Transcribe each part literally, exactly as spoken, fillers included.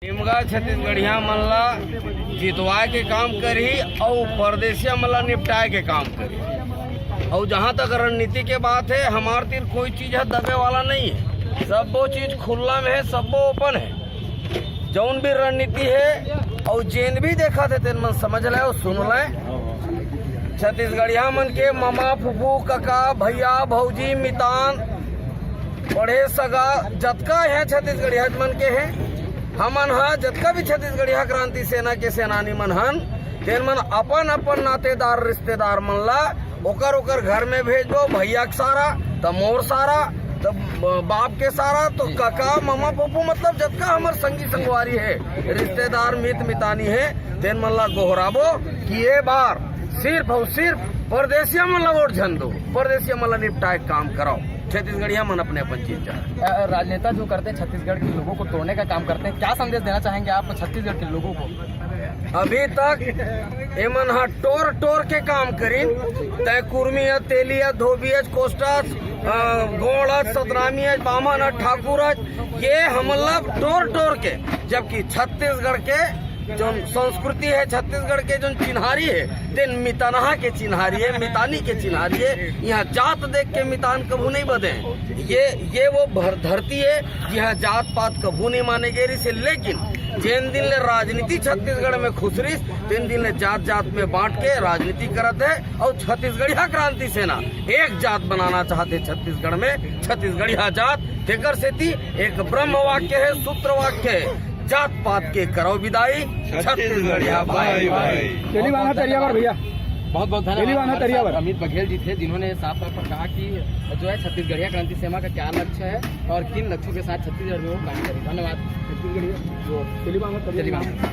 निमगा छत्तीसगढ़िया मन ला जितवाए के काम करही अउ परदेसिया मन ला निपटाए के काम करही। अउ जहाँ तक रणनीति के बात हे, हमार तीर कोई चीज ह दबे वाला नहीं हे, सब्बो चीज खुल्ला में हे, सब्बो ओपन हे। जौन भी रणनीति हे अउ जेन भी देखत हे, तेन मन समझ लें अउ सुन लें। छत्तीसगढ़िया मन के ममा, फूफू, कका, भैया, भौजी, मितान, पढ़े सगा जतका हे छत्तीसगढ़िया मन के हे, हमन ह जतका भी छत्तीसगढ़िया क्रांति सेना के सेनानी मन हन, तेन मन अपन अपन नातेदार रिश्तेदार मन ला ओकर ओकर घर में भेजबो, भैया के सारा त मोर सारा, त ब-, बाप के सारा, तो कका, ममा, फूफू, मतलब जतका हमर संगी संगवारी हे, रिश्तेदार, मित मितानी हे, तेन मन ला गोहराबो कि ये बार सिर्फ अउ सिर्फ परदेसिया मन ला वोट झन दो, परदेसिया मन ला निपटाए के काम कराओ। छत्तीसगढ़िया मन अपने अपन चीज चाहे। अ, राजनेता जो करते हैं, छत्तीसगढ़ के लोगों को तोड़ने का काम करते हैं, क्या संदेश देना चाहेंगे आप छत्तीसगढ़ के लोगों को? अभी तक एमन ह टोर टोर के काम करिन, तय कुर्मी ह, तेली ह, धोबी ह, कोस्टा, अ, गोंड़ ह, सतनामी ह, बामन ह, ठाकुर ह, ये हमन ला टोर टोर के, जबकि छत्तीसगढ़ के जोन संस्कृति हे, छत्तीसगढ़ के जोन चिन्हारी हे, तेन मितानहा के चिन्हारी हे, मितानी के चिन्हारी हे। यहाँ जात देख के मितान कभू नहीं बदे। ये, ये वो भर धरती हे, जिहाँ जात पात कभू नहीं माने गे रिहिस हे। लेकिन जेन दिन ले राजनीति छत्तीसगढ़ में खुसरिस, तेन दिन ले जात जात में बांट के राजनीति करत हे। अउ छत्तीसगढ़िया क्रांति सेना एक जात बनाना चाहत हे छत्तीसगढ़ में, छत्तीसगढ़िया जात। तेकर सेती एक ब्रह्म वाक्य हे, सूत्र वाक्य हे, जात पात के करो विदाई, छत्तीसगढ़िया भाई भाई। तेली बांधा तरिया बर भैया। बहुत बहुत धन्यवाद। तेली बांधा हमारे तरिया साथ बर। अमित बघेल जी थे, जिन्होंने साफ तौर पर कहा कि जो है छत्तीसगढ़िया क्रांति सेना का क्या लक्ष्य है और किन लक्ष्यों के साथ छत्तीसगढ़ में वो काम करें। धन्यवाद। तेली बांधा तरिया।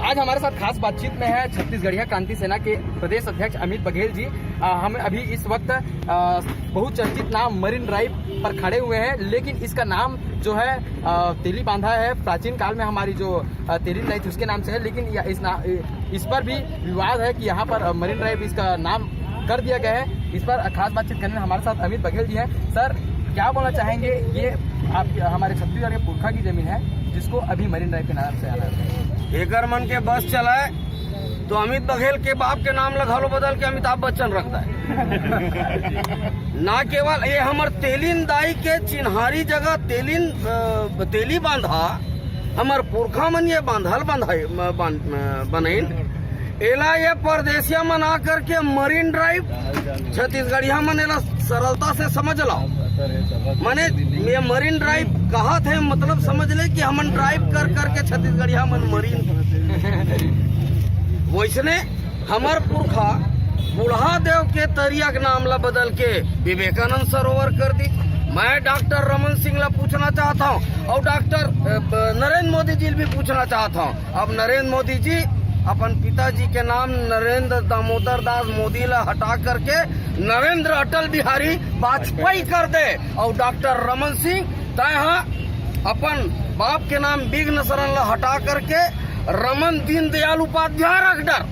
आज हमारे साथ खास बातचीत में है छत्तीसगढ़िया क्रांति सेना के प्रदेश अध्यक्ष अमित बघेल जी। अ, हम अभी इस वक्त, अ, बहुचर्चित नाम मरीन ड्राइव पर खड़े हुए हैं, लेकिन इसका नाम जो है, अ, तेली बांधा है। प्राचीन काल में हमारी जो, अ, तेली नदी थी, उसके नाम से है, लेकिन यह, इस ना-, इस पर भी विवाद है कि यहाँ पर, अ, मरीन ड्राइव इसका नाम कर दिया गया है। इस पर खास बातचीत करने हमारे साथ अमित बघेल जी हैं। सर, क्या बोलना चाहेंगे, ये आप, हमारे छत्तीसगढ़ के पुरखा की जमीन है, जिसको अभी मरीन ड्राइव के नाम से जाना जाता है? एकर मन के बस चलाए तो अमित बघेल के बाप के नाम ला घलो बदल के अमिताभ बच्चन रख दे। ना केवल ये हमर तेलिन दाई के चिन्हारी जगह तेलिन, अ, तेली बांधा, हमर पुरखा मन ये बांधल बंधाई, म-, बन-, म-, बनइन। एला ये परदेसिया मन आ करके मरीन ड्राइव, छत्तीसगढ़िया मन एला सरलता से समझ लो। माने ये मरीन ड्राइव कहत हे, मतलब समझ ले कि हमन ड्राइव कर करके छत्तीसगढ़िया मन मरीन। वैसने हमर पुरखा बूढ़ा देव के तरिया के नाम ला बदल के विवेकानंद सरोवर कर दी। मैं डॉक्टर रमन सिंह ला पूछना चाहत हौं अउ डॉक्टर, अ, ब-, नरेंद्र मोदी जी ला भी पूछना चाहत हौं। अब नरेंद्र मोदी जी अपन पिताजी के नाम नरेंद्र दामोदर दास मोदी ला हटा करके नरेंद्र अटल बिहारी वाजपेयी कर दे अउ डॉक्टर रमन सिंह तय हा अपन बाप के नाम विघ्न शरण ला हटा करके रमन दीनदयाल उपाध्याय रख डर,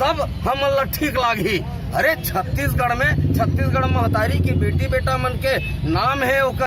तब हमन ला ठीक लागही। अरे छत्तीसगढ़ में, छत्तीसगढ़ महतारी की बेटी बेटा मन के नाम हे ओकर